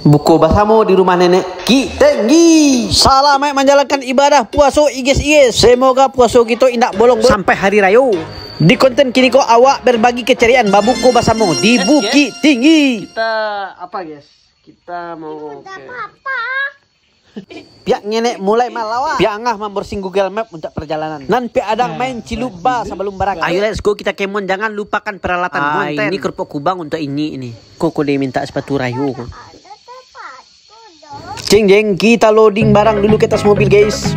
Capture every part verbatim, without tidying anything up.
Buko basamo di rumah nenek Kik Tenggi. Salamaik manjalankan ibadah puaso, iges-iges. Semoga puaso kito indak bolong-bolong sampai hari rayo. Di konten kini ko awak berbagi keceriaan babuko basamo di Bukik Tinggi. Kita apa, guys? Kita mau ke Pihak ngenek mulai malawa. Pihak angah mamborsing Google Map untuak parjalanan. Nan pihak adang main ciluba sabalum barangkek. Ayo, let's go, kita kemon, jangan lupakan peralatan monten. Ini kerupuk kubang untuak ini, ini. Kok, kok dia minta sepatu rayo ko. Ceng, jeng, kita loading barang dulu ke atas mobil, guys.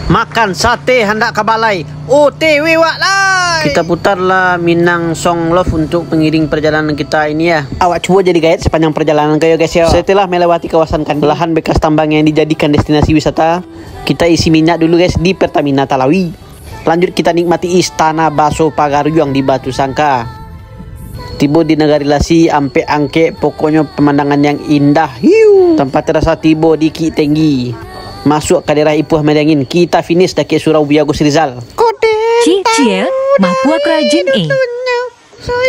Makan sate handak ka balai. O T W wak lai. Kita putarlah Minang Song Love untuk pengiring perjalanan kita ini ya. Awak cubo jadi guide sepanjang perjalanan ko yo, guys, yo. Setelah melewati kawasan Kandi, lahan bekas tambang yang dijadikan destinasi wisata, kita isi minyak dulu, guys, di Pertamina Talawi. Lanjut kita nikmati Istana Baso Pagarujuang di Batu Sangka. Tibo di Nagari Lasi, ampek angkek, pokoknyo pemandangan yang indah. Hiu. Tanpa terasa tibo di Kik Tenggi. Masuk ka daerah Ipuah Maliangin, kita finish dakek Surau Buya Gus Rizal. Cik Ciel, mapuak rajin eh.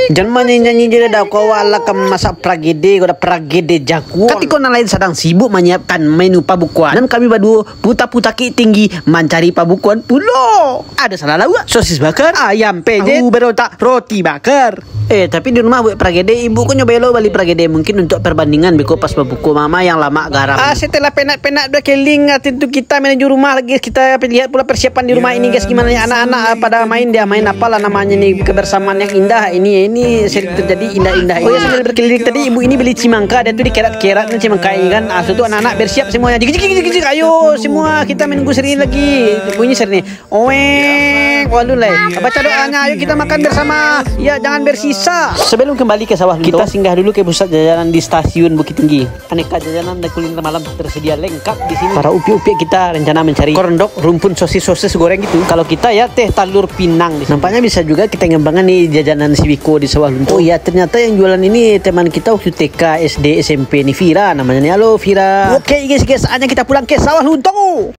Jan manyanyi-nyanyi je dah, kau awak lah ka masak pragede, kau dah pragede jaguar. Katiko nan lain sadang sibuk manyiapkan menu pabukoan, dan kami baduo puta-puta Kik Tenggi mancari pabukoan pulo. Ado salah lauak, sosis bakar, ayam penyet, tahu berontak, roti bakar. Eh, tapi di rumah buek pragede, ibu ko nyo belo bali pragede, mungkin untuak perbandingan beko pas babuko mama yang lamak garam. Ah, setelah penat-penat berkeliling, ah, tentu kita menuju rumah lagi, kita lihat pula persiapan di rumah ini, guys, gimana ya anak-anak, ah, pada main, dia main apalah namanya ni, kebersamaan yang indah ini, ini sering terjadi indah-indah ini. Oh ya, sambil berkeliling tadi, ibu ini beli cimangka, dia tu dikerat-kerat cimangka ini kan, ah, so tu anak-anak bersiap semuanya, jik, jik, jik, jik, jik, ayo semua kita menunggu sering lagi, bunyi sering ni. Oeng, walun lai. Baca doanya, ayo kita makan bersama. Ya, jangan bersisa. Sebelum kembali ke Sawah Lunto, kita singgah dulu ke pusat jajanan di Stasiun Bukittinggi. Aneka jajanan dan kuliner malam tersedia lengkap di sini. Para upiak-upiak kita rencana mencari korondok, rumpun sosis-sosis goreng gitu. Kalau kita ya teh talur pinang di sini. Nampaknya bisa juga kita ngembangkan nih jajanan si Wiko di Sawah Lunto. Oh iya, ternyata yang jualan ini teman kita waktu T K, S D, S M P nih, Vira namanya nih. Halo Vira. Oke guys, guys, saatnya kita pulang ke Sawah Lunto.